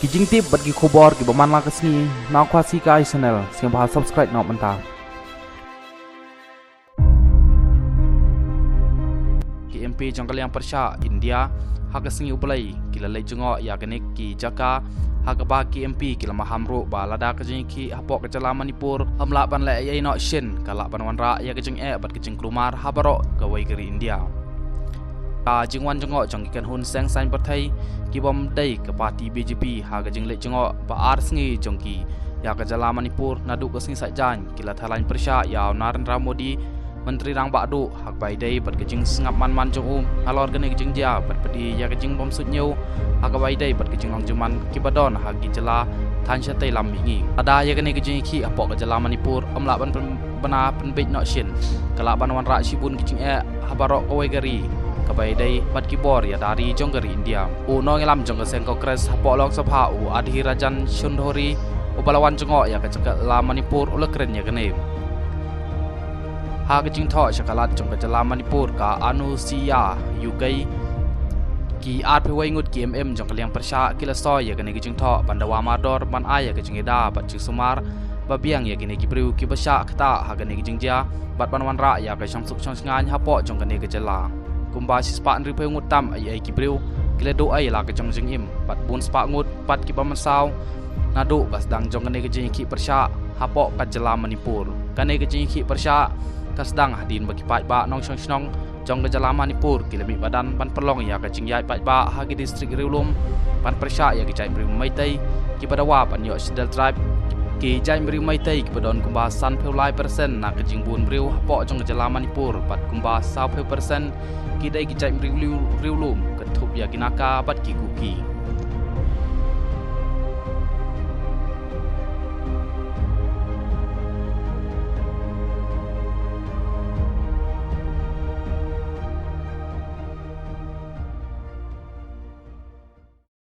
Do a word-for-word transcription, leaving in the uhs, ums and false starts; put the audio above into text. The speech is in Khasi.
Ki jingtip bad ki khubor kiba man la ka sngi na Khasi Kai Channel, sngewbha subscribe noh mynta. Ki M P jong ka liang pyrshah India ha ka sngi U Blei ki la leit jngoh ïa kane ki jaka, ha kaba ki M P ki la maham ruh ba lada ka jingïakhih hapoh ka jylla Manipur ym lah ban leh ei ei noh shen, ka lah ban wanrah ïa ka jingeh bad ka jingkulmar ha baroh kawei ka ri India. Ka jingwan jngoh jong ki kynhun seng saiñ pyrthei kibym dei ka party B J P ha ka jingleit jngoh ba ar sngi jong ki ïa ka jylla Manipur naduh ka sngi Saitjaiñ, ki la tharai pyrshah ïa u Narendra Modi, Myntri Rangbah Duh, ha kaba ïadei bad ka jingsngap man man jong u halor kane ka jingjia, bad pat ïa ka jingbymsuidñiew ha kaba ïadei bad ka jinglong jingman kiba don ha ki jylla thaiñ shatei lam mihngi. Lada ïa kane ka jingïakhih hapoh ka jylla Manipur ym lah ban pyn- bna pynbeit noh shen, ka lah ban wanrah shibun ki jingeh ha baroh kawei ka ri, kaba ïadei bad ki bor ïada ri jong ka ri India. U nongïalam jong ka seng Congress hapoh Lok Sabha, u Adhir Ranjan Chaudhary, uba la wan jngoh ïa ka jylla Manipur, u la kren ïa kane. Ha ka jingthoh sha ka Lat jong ka jylla Manipur, ka Anusuiya Uikey, ki arphew wei ngut ki M M jong ka liang pyrshah ki la soi ïa kane ka jingthoh ban dawa mardor, ban ai ïa ka jingïada bad jingsumar ba biang ïa kine ki briew kiba shah ktah ha kane ka jingjia, bad ban wanrah ïa ka shongsuk shongshngaiñ hapoh jong kane ka jylla. Kumba shispah hynriewphew ngut tam ei ei ki briew ki la duh ei la ka jong jingim, bad bun spah ngut pat kiba mynsaw naduh ba sdang jong kane ka jingïakhih pyrshah hapoh ka jylla Manipur. Kane ka jingïakhih pyrshah ka sdang hadien ba ki paidbah nongshong shnong jong ka jylla Manipur ki la mih madan ban pynlong ïa ka jingïaid paidbah ha ki distrik riewlum ban pyrshah ïa ki jaitbynriew Meitei kiba dawa ban ïoh Scheduled Tribe. Ki jaitbynriew Meitei kiba don kumba sanphew lai persen na ka jingbun briew hapoh jong ka jylla Manipur, bad kumba sawphew persen ki dei ki jaitbynriew riewlum, kynthup ïa ki Naga bad ki Kuki.